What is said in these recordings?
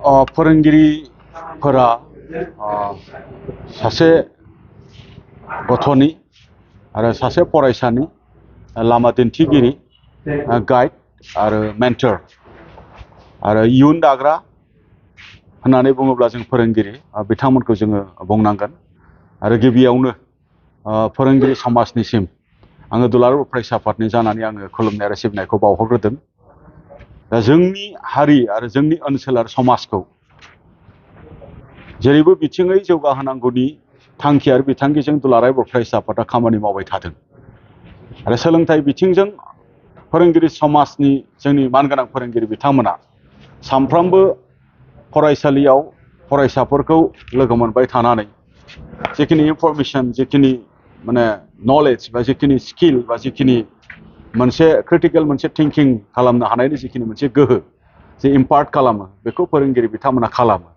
फोरोंगिरिफोरा सासे गथ'नि आरो सासे फरायसानि लामा दिन्थिगिरि गाइड आरो मेन्टर आरो इयुन दाग्रा होननानै बुङोब्ला जों फोरोंगिरि बिथांमोनखौ जोङो बुंनांगोन आरो गिबियावनो फोरोंगिरि समाजनिसिम आङो दुलाराय बर' फरायसा आफादनि जानानै आङो खुलुमनाय आरो सिबिनायखौ बावहरग्रोदों। दा जोंनि हारि आरो जोंनि ओनसोल आरो समाजखौ जेरैबो बिथिङै जौगाहोनांगौनि थांखि आरो बिथांखिजों दुलाराय बर' फरायसा आफादा खामानि मावबाय थादों आरो सोलोंथाइ बिथिंजों फोरोंगिरि समाजनि जोंनि मानगोनां फोरोंगिरि बिथांमोना सानफ्रोमबो फरायसालियाव फरायसाफोरखौ लोगो मोनबाय थानानै जिखिनि इनफरमेसन जिखिनि माने नलेज बा जिखिनि स्किल बा जिखिनि मोनसे क्रिटिकेल मोनसे थिंकिं खालामनो हानायनि जिखिनि मोनसे गोहो जे इम्पार्ट खालामो बेखौ फोरोंगिरि बिथांमोना खालामो।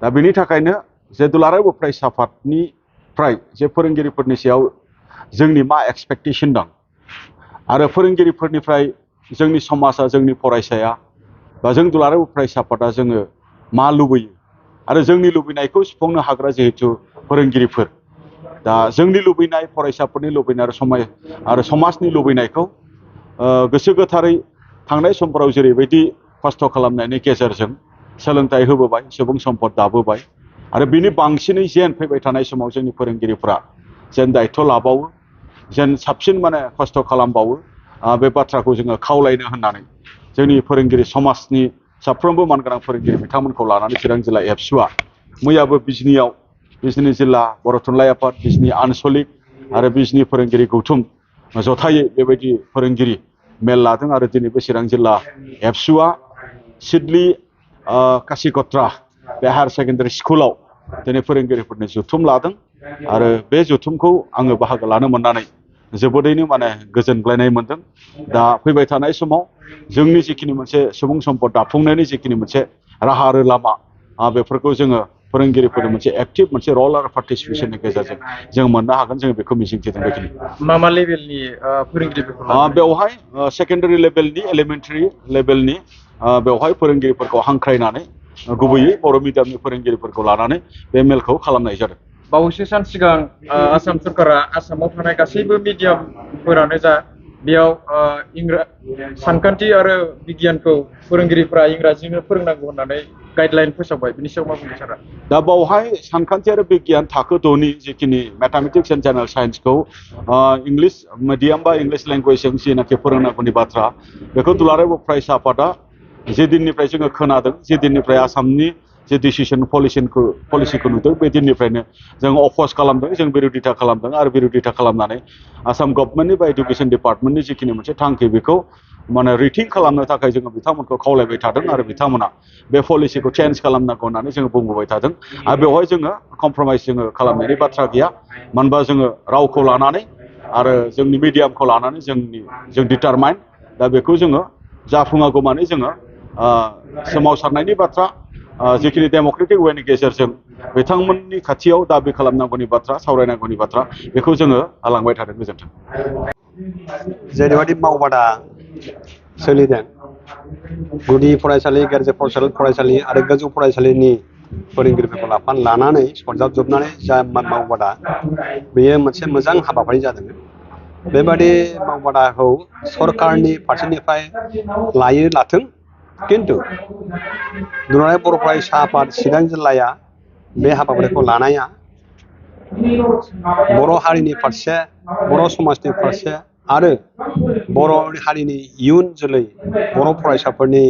दा बेनि थाखायनो जे दुलाराय बर' फरायसा आफादनिफ्राय जे फोरोंगिरिफोरनि सायाव जोंनि मा एक्सपेक्टेसन दं आरो फोरोंगिरिफोरनिफ्राय जोंनि समाजा जोंनि फरायसाया बा जों दुलाराय बर' फरायसा आफादा जोङो मा लुबैयो आरो जोंनि लुबैनायखौ सुफुंनो हाग्रा जिहेथु फोरोंगिरिफोर दा जोंनि लुबैनाय फरायसाफोरनि लुबैनाय आरो समाजनि लुबैनायखौ गोसो गोथारै थांनाय समफोराव जेरैबायदि खस्थ' खालामनायनि गेजेरजों सोलोंथाइ होबोबाय सुबुं सम्पद दाबोबाय आरो बिनि बांसिनै जेन फैबाय थानाय समाव जोंनि फोरोंगिरिफ्रा जेन दायथ' लाबावो जेन साबसिन माने खस्थ' खालामबावो बे बाथ्राखौ जोङो खावलायनो होननानै जोंनि फोरोंगिरि समाजनि साफ्रोमबो मानगोनां फोरोंगिरि बिथांमोनखौ लानानै चिरां जिल्ला एबसुआ मैयाबो बिजनी जिल्ला बर' थुनलाइ आफाद बिजनी आनसलिक आरो बिजनी फोरोंगिरि गौथुम जथायै बेबायदि फोरोंगिरि मेल लादों आरो दिनैबो चिरां जिल्ला एबसुआ सिडली कासिकत्रा बे हायार सेकेन्डारि स्कुलाव दिनै फोरोंगिरिफोरनि जथुम लादों आरो बे जथुमखौ आङो बाहागो लानो मोननानै जोबोदैनो माने गोजोनग्लायनाय मोनदों। दा फैबाय थानाय समाव जोंनि जिखिनि मोनसे सुबुं सम्पद दाफुंनायनि जिखिनि मोनसे राहा आरो लामा बेफोरखौ जोङो फोरोंगिरिफोरनि मोनसे एक्टिभ मोनसे रल आरो पार्टिसिपेसननि गेजेरजों जों मोननो हागोन जों बेखौ मिजिंथिदों। बेखिनि मा लेभेलनि फोरोंगिरिफोरखौ बेवहाय सेकेन्डारि लेभेलनि एलिमेन्टारि लेभेलनि बेवहाय फोरोंगिरिफोरखौ हांख्रायनानै गुबैयै बर' मिडियामनि फोरोंगिरिफोरखौ लानानै बे मेलखौ खालामनाय जादों। बावैसो सान सिगां आसाम सरकारा आसामाव थानाय गासैबो मिडियामफोरानो जा बेयाव सानखान्थि आरो बिगियानखौ फोरोंगिरिफ्रा इंराजिजोंनो फोरोंनांगौ होननानै गाइडलाइन फोसावबाय। बिनि सायाव मा बुंनो सारा? दा बावहाय सानखान्थि आरो बिगियान थाखो 2नि जिखिनि मेथामेटिक्स एन्ड जेनेरेल साइन्सखौ इंलिस मिडियाम बा इंलिस लेंगुवेजजों जेनाखि फोरोंनांगौनि बाथ्रा बेखौ दुलाराय बर' फरायसा आफादा जे दिननिफ्राय जोङो खोनादों जे दिननिफ्राय आसामनि जे डिसिसन पलिसिखौ नुदों बे दिननिफ्रायनो जों अफस खालामदों जों बिर'धिता खालामदों आरो बिर'धिता खालामनानै आसाम गभर्नमेन्टनि बा इडुकेसन डिपार्टमेन्टनि जिखिनि मोनसे थांखि बेखौ माने रिथिं खालामनो थाखाय जोङो बिथांमोनखौ खावलायबाय थादों आरो बिथांमोना बे पलिसिखौ चेन्ज खालामनांगौ होननानै जोङो बुंबोबाय थादों आरो बेवहाय जोङो कमप्रमाइस जोङो खालामनायनि बाथ्रा गैया। मानो होनबा जोङो रावखौ लानानै आरो जोंनि मिडियामखौ लानानै जों डिटारमाइन दा बेखौ जोङो जाफुङागौ माने जोङो सोमावसारनायनि बाथ्रा जिखिनि डेम'क्रेटिक वेनि गेजेरजों बिथांमोननि खाथियाव दाबि खालामनांगौनि बाथ्रा सावरायनांगौनि बाथ्रा बेखौ जोङो लांबाय थादों। गोजोन्थों। जेरैबायदि मावबादा सोलिदों गुदि फरायसालि गेजेर फरायसालि आरो गोजौ फरायसालिनि फोरोंगिरिफोरखौ लानानै सरजाबजोबनानै जा मावबादा बेयो मोनसे मोजां हाबाफारि जादों। बेबादि मावबादाखौ सरकारनि फारसेनिफ्राय लाथों किन्तु दुलाराय बर' फरायसा आफाद चिरां जिल्लाया बे हाबाफारिखौ लानाया बर' हारिनि फारसे बर' समाजनि फारसे आरो बर' हारिनि इयुन जोलै बर' फरायसाफोरनि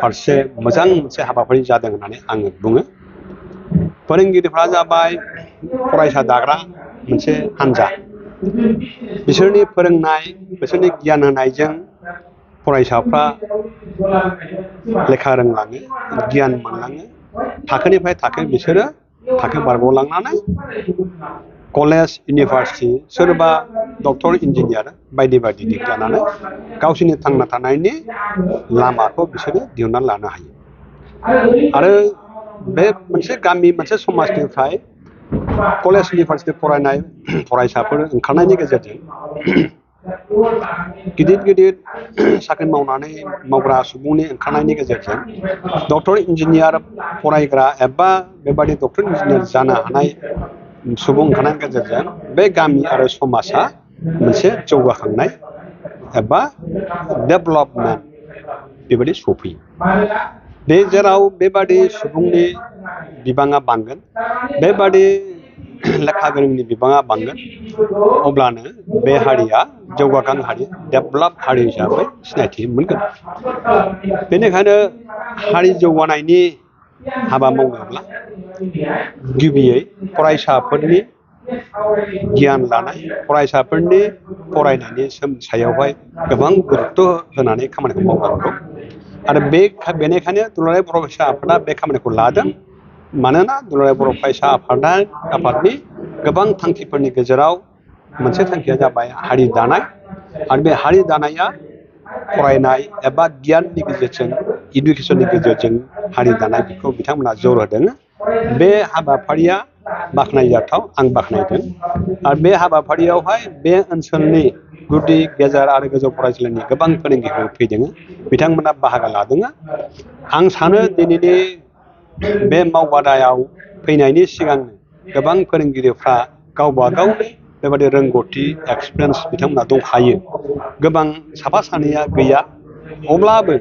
फारसे मोजां मोनसे हाबाफारि जादों होननानै आङो बुङो। फोरोंगिरिफ्रा जाबाय फरायसा दाग्रा मोनसे हान्जा। बिसोरनि फोरोंनाय बिसोरनि गियान होनायजों फरायसाफ्रा लेखा रोंलाङो गियान मोनलाङो थाखोनिफ्राय थाखो बिसोरो थाखो बारग'लांनानै कलेज इउनिभारसिटि सोरबा डक्टर इन्जिनियार बायदि डिग्री लानानै गावसोरनि थांना थानायनि लामाखौ बिसोरो दिहुननानै लानो हायो। आरो बे मोनसे गामि मोनसे समाजनिफ्राय कलेज इउनिभारसिटि फरायनाय फरायसाफोर ओंखारनायनि गेजेरजों गिदिर गिदिर साख्रि मावग्रा सुबुंनि ओंखारनायनि गेजेरजों डक्टर इन्जिनियार फरायग्रा एबा बेबादि डक्टर इन्जिनियार जानो हानाय सुबुं ओंखारनायनि गेजेरजों बे गामि आरो समाजा मोनसे जौगाखांनाय एबा डेभेलपमेन्ट बेबायदि सफैयो। बे जेराव बेबादि सुबुंनि बिबाङा बांगोन, बेबादि लेखा गोरोंनि बिबाङा बांगोन, अब्लानो बे हारिया जौगाखां हारि, डेभेलप हारि हिसाबै सिनायथि मोनगोन। बेनिखायनो हारि जौगानायनि हाबा मावनोब्ला गिबियै फरायसाफोरनि गियान लानाय, फरायसाफोरनि फरायनायनि सायावहाय गोबां गुरुत्त' होनानै खामानिखौ मावनांगौ। आरो बेनिखायनो दुलाराय बर' फरायसा आफादा बे खामानिखौ लादों। मानोना दुलाराय बर' फरायसा आफादनि गोबां थांखिफोरनि गेजेराव मोनसे थांखिया जाबाय हारि दानाय। आरो बे हारि दानाया फरायनाय एबा गियाननि गेजेरजों, इडुकेसननि गेजेरजों हारि दानाय, बेखौ बिथांमोना जर होदों। बे हाबाफारिया बाख्नायजाथाव, आं बाख्नायदों। आरो बे हाबाफारियावहाय बे ओनसोलनि गुदि गेजेर आरो गोजौ फरायसालिनि गोबां फोरोंगिरिफोर फैदों, बिथांमोना बाहागो लादों। आं सानो दिनैनि बे मावबादायाव फैनायनि सिगांनो गोबां फोरोंगिरिफ्रा गावबा गावनि बेबादि रोंगौथि, एक्सपिरियेन्स बिथांमोना दंखायो। गोबां साफा सानैया गैया, अब्लाबो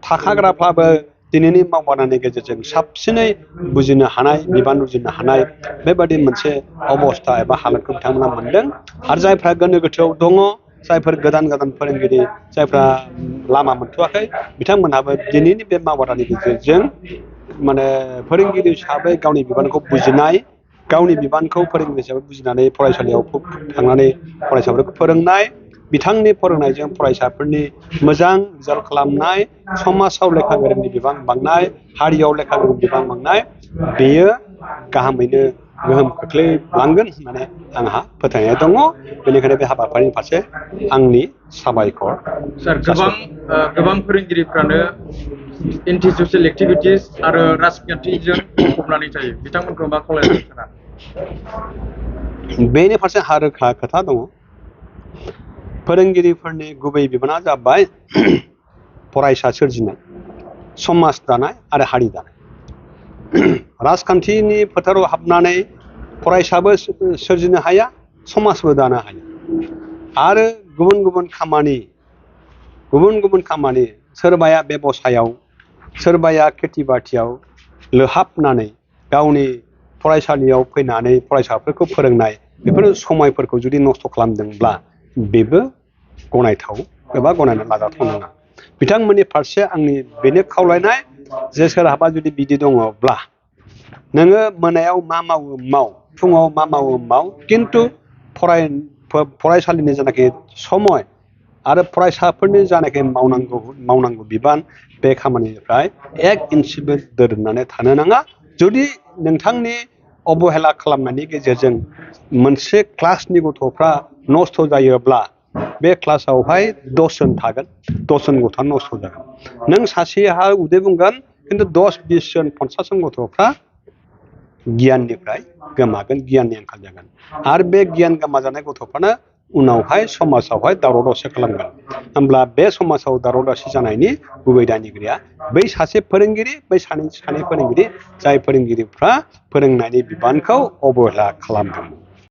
थाखाग्राफ्राबो दिनैनि मावबादानि गेजेरजों साबसिनै बुजिनो हानाय, बिबान रुजुनो हानाय बेबादि मोनसे अबस्था एबा हालोदखौ बिथांमोना मोनदों। आरो जायफ्रा गोनो गोथोआव दङ, जायफोर गोदान फरायगिरि, जायफ्रा लामा मोनथ'वाखै, बिथांमोनहाबो दिनैनि बे मावबादानि गेजेरजों फोरोंगिरि हिसाबै गावनि बिबानखौ बुजिनाय, गावनि बिबानखौ फोरोंगिरि हिसाबै बुजिनानै फरायसालियाव थांनानै फरायसाफोरखौ फोरोंनाय, बिथांनि फोरोंनायजों फरायसाफोरनि मोजां रिजाल्ट खालामनाय, समाजाव लेखा गोरोंनि बिबां बांनाय, हारियाव लेखा गोरोंनि बिबां बांनाय, बेयो गाहामैनो गोहोम खोख्लैलांगोन होननानै आंहा फोथायनाय दङ। बेनिखायनो बे हाबाफारिनि फारसे आंनि साबायखर। सार, गोबां फोरोंगिरिफ्रानो एन्टि ससियेल एक्टिभिटिस आरो राजखान्थिजों गफबनानै थायो, बिथांमोनखौ मा खावलायगोन सारा? बेनि फारसे रोखा खोथा दङ। फोरोंगिरिफोरनि गुबै बिबाना जाबाय फरायसा सोरजिनाय, समाज दानाय आरो हारि दानाय। राजखान्थिनि फोथाराव हाबनानै फरायसाबो सोरजिनो हाया, समाजबो दानो हाया। आरो गुबुन गुबुन खामानि, सोरबाया बेबसायाव, सोरबाया खेथि बाथियाव लोहाबनानै गावनि फरायसालियाव फैनानै फरायसाफोरखौ फोरोंनाय, बेफोर समायफोरखौ जुदि नस्थ' खालामदोंब्ला बेबो गनायथाव एबा गनायना लाजाथाव नङा। बिथांमोननि फारसे आंनि बेनो खावलायनाय जे सोरहाबा जुदि बिदि दङब्ला नोङो मोनायाव मा मावो माव, फुङाव मा मावो माव, खिन्थु फरायसालिनि जेनाखि समय आरो फरायसाफोरनि जानाखि मावनांगौ बिबान, बे खामानिनिफ्राय एक इन्सिबो दोरोदनानै थानो नाङा। जुदि नोंथांनि अबहेला खालामनायनि गेजेरजों मोनसे क्लासनि गथ'फ्रा नस्थ' जायोब्ला बे क्लासावहाय 10 जन थागोन, 10 जन गथ'आ नस्थ' जागोन। नों सासेहा उदै बुंगोन, खिन्थु 10, 20 जन, 50 जन गथ'फ्रा गियाननिफ्राय गोमागोन, गियाननि आंखाल जागोन। आरो बे गियान गोमाजानाय गथ'फ्रानो उनावहाय समाजावहाय दावराव दावसि खालामगोन। होमब्ला बे समाजाव दावराव दावसि जानायनि गुबै दायनिगिरिया बै सासे फोरोंगिरि, बै सानै फोरोंगिरि, जाय फोरोंगिरिफ्रा फोरोंनायनि बिबानखौ अबहेला खालामदों।